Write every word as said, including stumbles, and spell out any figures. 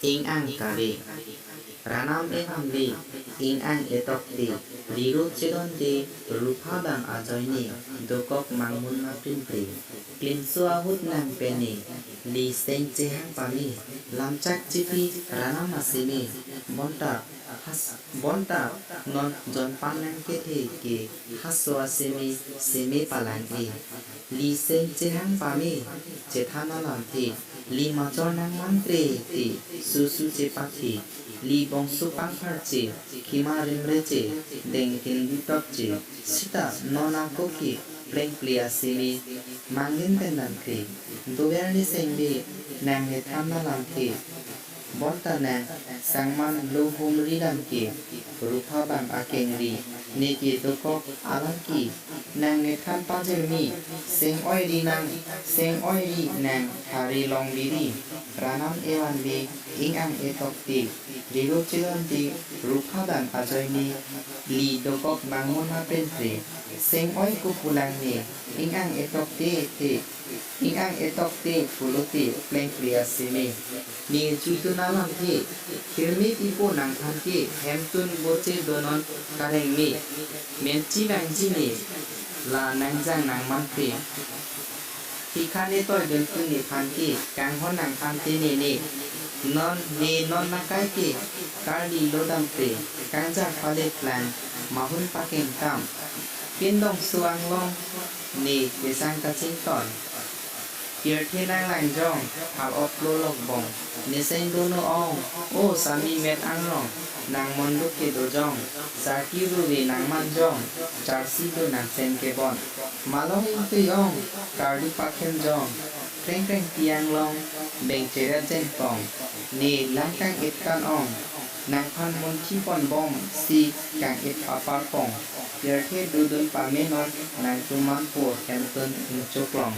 Ing-ang kave. Ranam evanve ing-ang etokte, liro chedonte, rupha bang ajoine, dokok mangmun ma prinpre. Klimso ahut nang pene, li seng chehang pame, lamchak chipi ranam aseme, bonta has, bonta non jonpang nangkethe ke haso aseme seme palang-e. Li seng chehang pame, chethan alamthe, li major nangmantre te, susu chepathe, li bongso pangpharche, khima rimreche, deng kindu tokche, sita non ako ke plengple aseme, mangdin pen damkre, dover ne sengve, nang ne than alamthe. Bonta nang sangman lo humri dam ke, rupha bang akengri, ne ke dokok alam ke, nang ne than pajirmi, seng oi ri nang, seng oi ri nang, thari long biri, ranam evanve, ing-ang etokte, liro chedonte, rupha bang ajoine, li dokok mangmun ma prinpre, seng oi kopulang ne, ing-ang etokte te, ing-ang etokte pulote plengple aseme. Ne jutun alamthe, hirmi pipo nangphan ke, hemtun boche donon kareng me. Menchi vangji ne, la nangjang nangmanpre. Hikha ne toidun tun nephan ke, kanghon nangphan te ne ne. Non ne non nangkai ke, karli lo damkre, kangjang palet lang, mahun pakeng kam. Pindong suang long, ne kesang kachington. Pirthe nang langjong, thal-op lo lokbong. Neseng dono ong, o sami met angrong, nang monduk ke dojong. Sarki ruve nang manjong, charsi do nang sen kebon. Malong ingtui ong, kardu pakhem jong. Kreng kreng tiang long, beng cheret jengpong. Ne lang kang-it kan ong. Nangphan munthi pon bom si kang-it apar pong. Pirthe dodun pame non nangtum manpo hemtun ingchoklong.